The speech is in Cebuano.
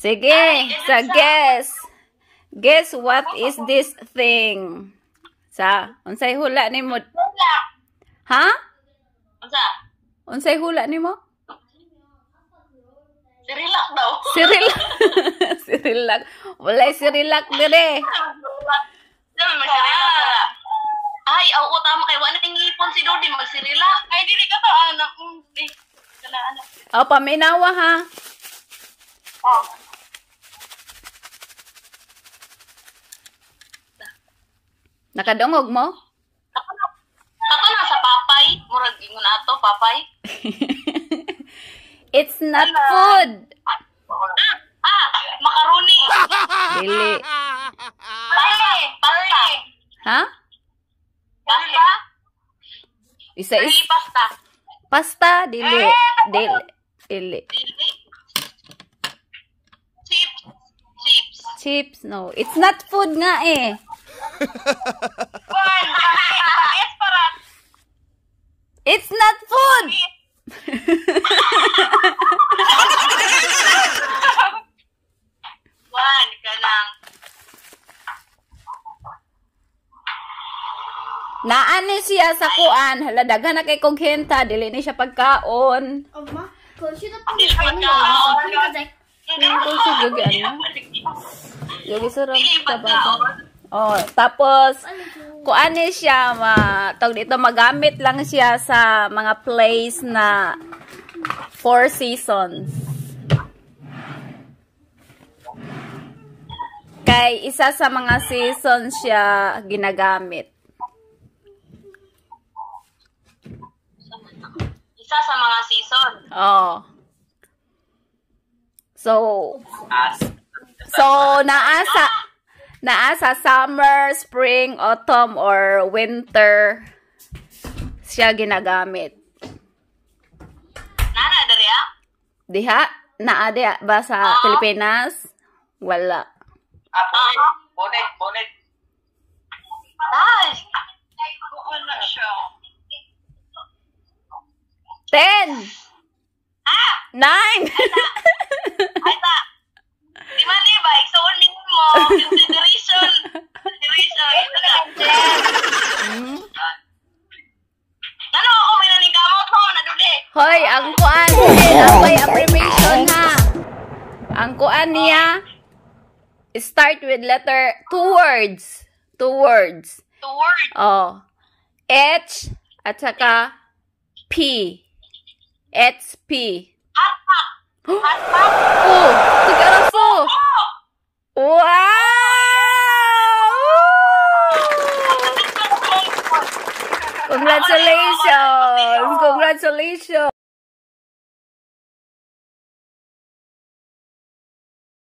Sige, sa guess. Guess what is this thing? Sa, unsay hula nimo? Hula. Ha? Unsa? Unsay hula nimo? Sirilak daw. Sirilak. Sirilak. Walay sirilak dire. Dami magsirilak ka. Ay, oo, tama kay wala nang ngipon si Dodi magsirilak. Ay, dili ka to anak. Eh, kana anak. O, paminawa ha. Oh. Nakadungog mo? Kato na sa papay, murag ingon ato papay. It's not food. Ah, macaroni. Dili. Pasta. Pasta. Ha? Pasta? Isa is Dili pasta. Pasta dili. Dili. Dili. Dili. Chips. Chips. Chips, no. It's not food nga eh. One. Es para. It's not food. One kanang. Naani siya sa kuan. Hala, daghan na kay kog henta. Dili ni siya pagkaon. 엄마, 그 휴대폰 Dili 가는 거 pagkaon. Kung sige, ano? Yogi sarap Dili ka ba? pagkaon. Oh, tapos 빨리 줘. kuan ni siya ma tawag dito, magamit lang siya sa mga place na four seasons. Kay isa sa mga seasons siya ginagamit. Isa sa mga season. Oh. So naa sa summer, spring, autumn, or winter siya ginagamit. Nana diri ah? Diha? Naa diha ba sa Oo. Pilipinas? Wala. Ah, bonnet. Bonnet, bonnet. Ay. Kuan na siya. 10! Ah! 9! Ay ta. Di man di ba igsuon nimo consideration. Consideration. Nano ako may naningkamot mo na duli. Hoy, ang kuan, ako'y affirmation ha. Ang kuan niya, start with letter, 2 words. 2 words. 2 words. Oh. H at saka P. H P. Hot pack. Hot pack. Oh, tigaraso. Wow! Congratulations! Congratulations!